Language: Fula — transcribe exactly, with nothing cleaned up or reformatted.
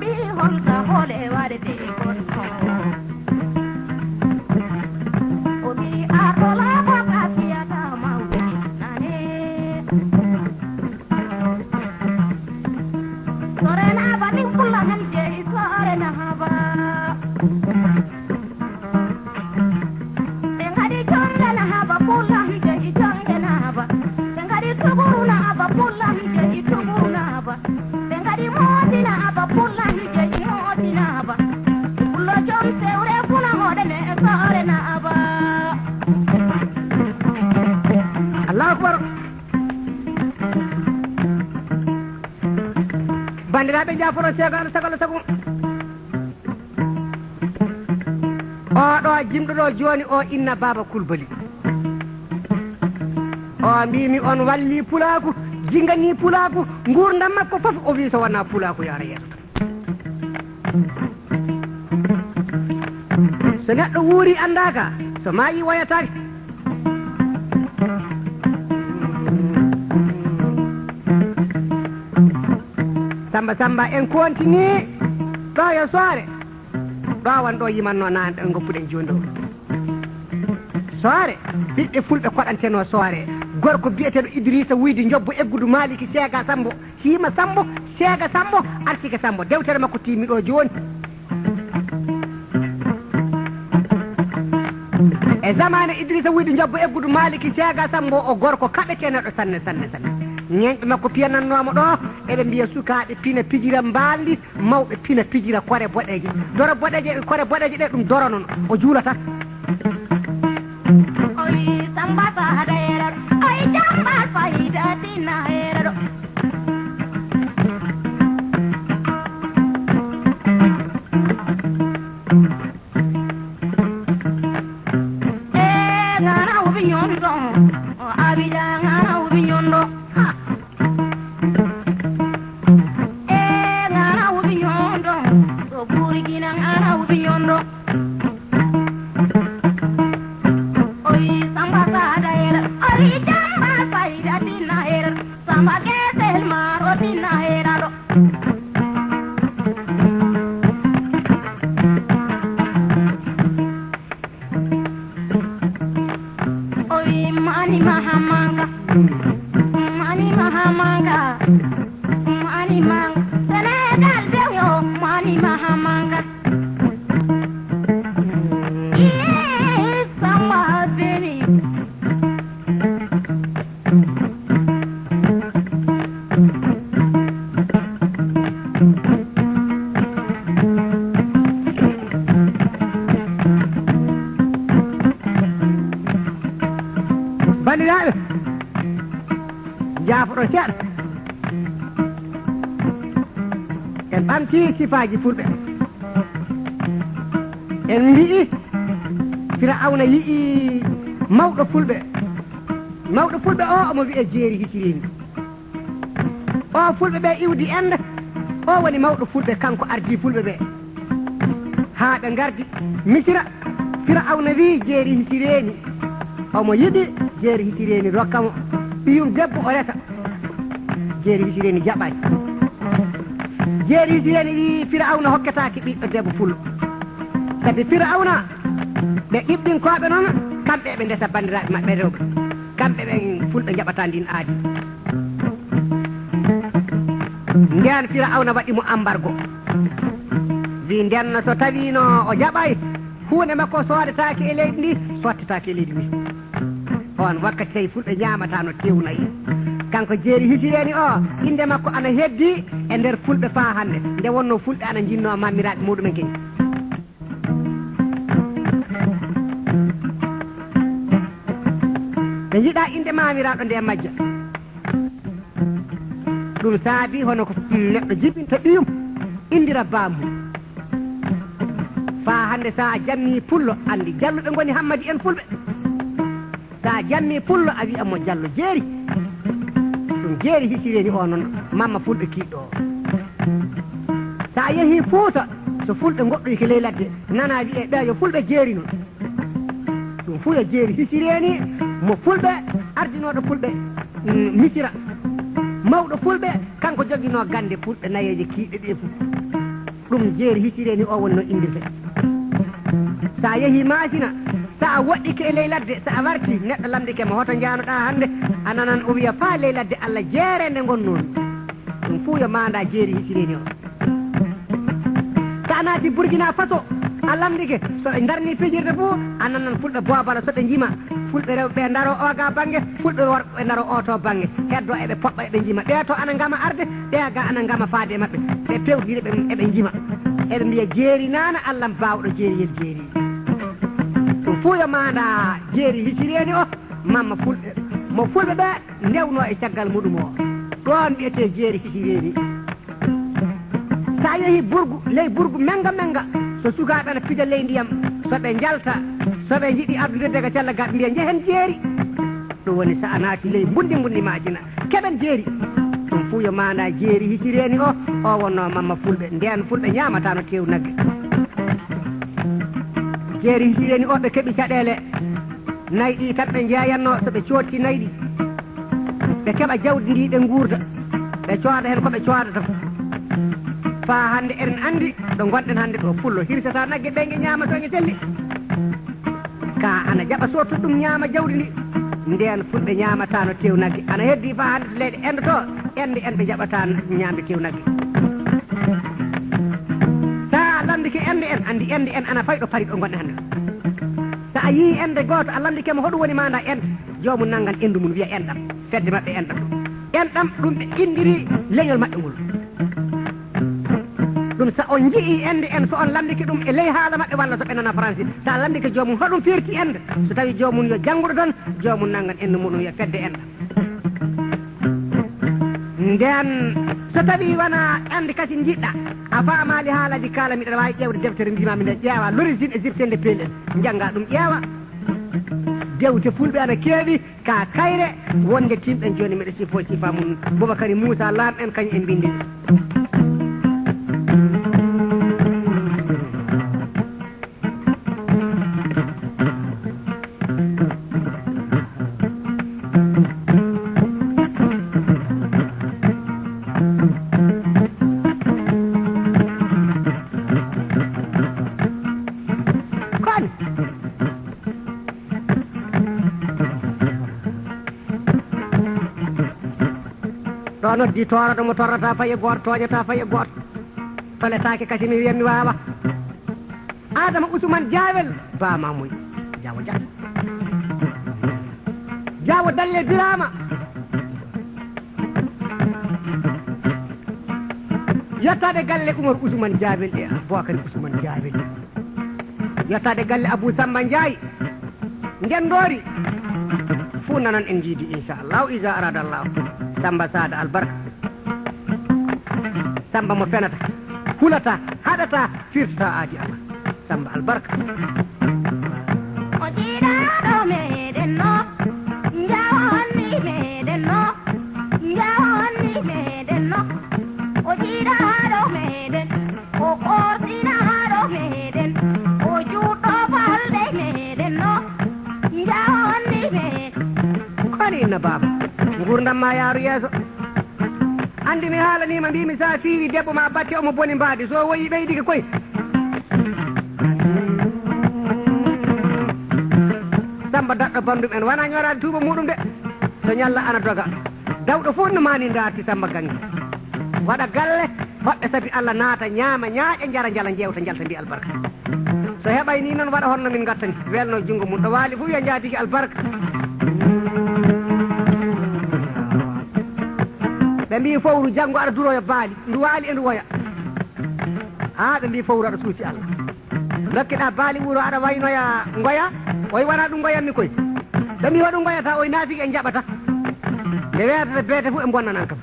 Ɓii holka hoole waɗete e goɗɗo. O ɓii arɗo laaɓa ka fiyata mawɓe nane. Sore naaba min kulla han jeyi sore naaba. Ɓe ngaɗi jonde naaba kulla han jeyi jonde naaba. Ɓe ngaɗi tuguru naaba kulla han jeyi tuguru naaba. Ɓe ngaɗi mooti naaba kulla han jeyi mooti naaba. Pullo jom sewre funa hoɗe ne sore naaba. Allahu akbar. Banndiraaɓe, njaafoɗon seegaano sagal sago. Oɗo jimɗo ɗo jooni o inna Baaba Kulbali. O mbimi on walli pulaaku, jingani pulaaku, nguurndam makko fof o wi so wonaa pulaaku yaara yeeso tan. So neɗɗo wuuri anndaaka, so maayi woyataake. Samba Samba en continue ɗo yo soore. Ɗo won ɗo yimanno naan ɗo goppuɗen jooni ɗo. Soore, ɓiɓɓe fulɓe koɗanteno soore. Gorko biyeteɗo Idrissa Wuydi Njobbo Eggudu Maliki Seega Sambo. Hiima Sambo, Seega Sambo, Arsike Sambo. Dewtere makko timmi ɗo jooni. E zamaane Idrissa Wuydi Njobbo Eggudu Maliki Seega Sambo o gorko kaɓeteneɗo sanne, sanne, sanne. Ñeeñɓe makko piyanannoomo ɗo, eɓe mbiya sukaaɓe pina pijira mbaalndi, mawɓe pina pijira kore boɗeeje. Doro boɗeeje, kore boɗeeje ɗe ɗum doronono. O juulata. Oyi Samba Saha Dayra, oyi Jamba Fayda Tina Hera ɗo. E ngana ubi nyondo, o abida ngana ubi nyondo. Ha. E ngana ubi nyondo, o buri gina ngana ubi nyondo. Oyi Samba Saha Dayra, oyi Jamba Fayda Tina Hera, Samba Gesel Maro Tina Hera ɗo. Oyi Mani Mahamanga, Mani Mahamanga, Mani Mang, Senegal dew yo Mani Mahamanga. Ii, Samba Beni. Banndiraaɓe, njaafoɗon seeɗa. En ɓamti sifaaji fulɓe. En mbi'i Firawna yi'i mawɗo fulɓe. Mawɗo fulɓe o, omo wi'e Jeeri Hisirini. O fulɓe ɓe iwdi Ende, o woni mawɗo fulɓe, kanko ardii fulɓe ɓe. Haa ɓe ngardi Misira, Firawna wi'i Jeeri Hisirini, omo yiɗi Jeeri Hisirini rokka mo ɓiyum debbo o resa. Jeeri Hisirini jaɓaay. Jeeri Hisirini wi'i Firawna hokketaake ɓiɗɗo debbo fullo. Sabi Firawna, ɓe Qiɓɗinkooɓe noon, kamɓe ɓe ndesa banndiraaɓe maɓɓe rewɓe. Kamɓe ɓen fulɓe njaɓataa ndin aadi. Ndeen Firawna waɗi mo ambargo. Wi ndeen so tawiino o jaɓaay, huunde makko soodetaake e leydi ndi, sottetaake e leydi ndi. Oon wakkati tawi fulɓe ñaamataano teewu nayi. Kanko Jeeri Hisireeni o, innde makko ana heddii e nder fulɓe faa hannde, nde wonnoo fulɓe ana njinnoo maamiraaɓe muuɗumen kadi. Ɓe njiɗaa innde maamiraaɗo nde majja. Ɗum saabii hono ko neɗɗo jibinta ɓiyum, inndira baamum. Faa hannde, so a jammii pullo, anndi jalluɓe ngoni hammadi en fulɓe. So a jammii pullo, a wi'a mo Jallo Jeeri. Ɗum Jeeri Hisireeni o noon, mamma fulɓe kiiɗɗo o. So a yehii Fuuta, so fulɓe ngoɗɗoyke ley ladde, nana wi'ee ɓee yo fulɓe jeeri noon. Ɗum fuu yo Jeeri Hisireeni, mo fulɓe, ardinooɗo fulɓe, mm, Misira. Mawɗo fulɓe, kanko joginoo gannde fulɓe nayeeje kiiɗɗe ɗee fuu. Ɗum jeeri hisireeni o woni no inndirte. So a yehii maasina, so a woɗɗike e ley ladde, so a warti, neɗɗo lamndike mo, "Hoto njaanoɗaa hannde?" A nanan o wiya, "Faa ley ladde Alla jeere nde ngonnoomi." Ɗum fuu yo maandaa jeeri hisireeni o. So a naati Burkina Faso, a lamndike, so ɓe ndarnii pijirde fof, a nanan Fulɓe boobana so ɓe njima. Fulɓe rewɓe ɓe ndaroo oo gaa bannge, Fulɓe worɓe ɓe ndaroo oo too bannge. Heddoo eɓe poɓɓa, eɓe njima. Ɓee to ana ngama arde, ɓee gaa ana ngama faade e maɓɓe. Ɓe pewtondira, eɓe, eɓe njima. Eɓe mbiya, "Jeeri naana, Alla baawɗo jeeri, yel jeeri." Ɗum fuu yo maandaa jeeri hisireeni o, Mamma Fulɓe. Mo Fulɓe ɓe ndewnoo e caggal muɗum o. Ɗoon wiyetee jeeri hisireeni. So a yehii burgu, ley burgu menga menga, so sukaaɓe ana pija ley ndiyam, so ɓe njalta, so ɓe njiɗi ardude daga cella gaa, ɓe mbiya, "Njehen jeeri." Ɗum woni so a naati ley mbunndi mbunndi maajina, keɓen jeeri. Ɗum fuu yo maandaa jeeri hisireeni o, o wonnoo Mamma Fulɓe. Ndeen Fulɓe ñaamataano teewu nagge. Jeeri hisireeni o, ɓe keɓi caɗeele. Nayi ɗi tan ɓe njeeyannoo, so ɓe coodti nayi ɗi, ɓe keɓa jawdi ndi, ɓe nguurda, ɓe cooda heen ko ɓe coodata. Faa hannde eɗen anndi ɗo ngonɗen hannde ɗo, pullo hirsata nagge ɓe, nge ñaama to nge selli. Ka ana jaɓa soodtude ɗum, ñaama jawdi ndi. Ndeen Fulɓe ñaamataano teewu nagge. Ana heddii faa hannde to leyɗe enndotoo, ende en ɓe njaɓataa ñaamde teewu nagge. So a lamndike ende en, anndi ende en ana fay ɗo pari ɗo ngonɗen hannde. So a yii ende gooto, a lamndike mo hoɗum woni maandaa ende, joomum nanngan enndu mum, wiya enɗam. Fedde maɓɓe enɗam. Enɗam, ɗum ɓe inndiri leñol maɓɓe ngol. Ɗum so on njiyii ende en, so on lamndike ɗum e ley haala maɓɓe walla so ɓe nana faransi, so a lamndike joomum hoɗum firti ende, so tawii joomum yo jannguɗo tan, joomum nanngan enndu muɗum, wiya fedde enɗam. Ndeen, so tawii wonaa ende kasi njiɗɗaa, a faamaali haalaaji kaala, miɗa waawi ƴeewde deftere mbiimaa mi nde ƴeewa, l'origine égyptienne de P L L, njanngaa ɗum ƴeewa. Dewte Fulɓe ana keewi, ka kayre, wonde timɗen jooni, miɗo sifoo sifa mum, Bubakari Muusa Laam en kañum en mbinndi. Kono ɗo noddi torata mo torrata fay e gooto, tooñata fay e gooto. Toletaake kasi mi wiya mi waawa. Adama Usman Jaawel, Ba Mamoy, Jaawo Jam. Jaawo Dalle Biraama. Yettaade galle Umar Usman Jaawel e Abubakar Usman Jaawel. Yettaade galle Abu Samba Njaay. Nden ndoori. Fuu nanan en njiidi, inchallahu, iza arada Allah. Samba Saada Albarka. Samba mo fenata, hulata, haɗata, firtata aadi Allah. Samba Albarka. O jiiɗaaɗo meɗen no, njawonni meɗen no, njawonni meɗen no. O jiiɗaaɗo meɗen, o korsinaaɗo meɗen, o juutɗo balɗe meɗen no, njawonni meɗen. Kono inna baaba, nguurndam ma yaaru yeeso. Anndi mi haalaniima, mbiimi so a fiiwi debbo ma batte omo boni mbaadi, so woyi ɓeydike koy. Samba daɗɗo banndum en, wona ñoraade tuuba muɗum de. So ñalla ana doga. Dawɗo fof no maani ndaarti Samba Gaŋŋe. Waɗa galle, hoɗɓe sabi Allah naata, ñaama, ñaaƴa, njara, njala, njeewta, njalta, mbiya albarka. So heɓay ni noon waɗa hono no min ngattani, welno junngo mum. Ɗo waali fof wiya njaatigi albarka. Ɓe mbii fowru janngo aɗa duroya baali, ndu waali e ndu woya. Haa ɓe mbii fowru aɗa suusi Allah. Ndokkeɗaa baali wuro aɗa waynoya ngoya, oy wona ɗum ngoyanmi koy. Ɓe mbii hoɗum ngoyata, oy naatigi en njaɓata. Nde weetata beete fof e bonnanan kam.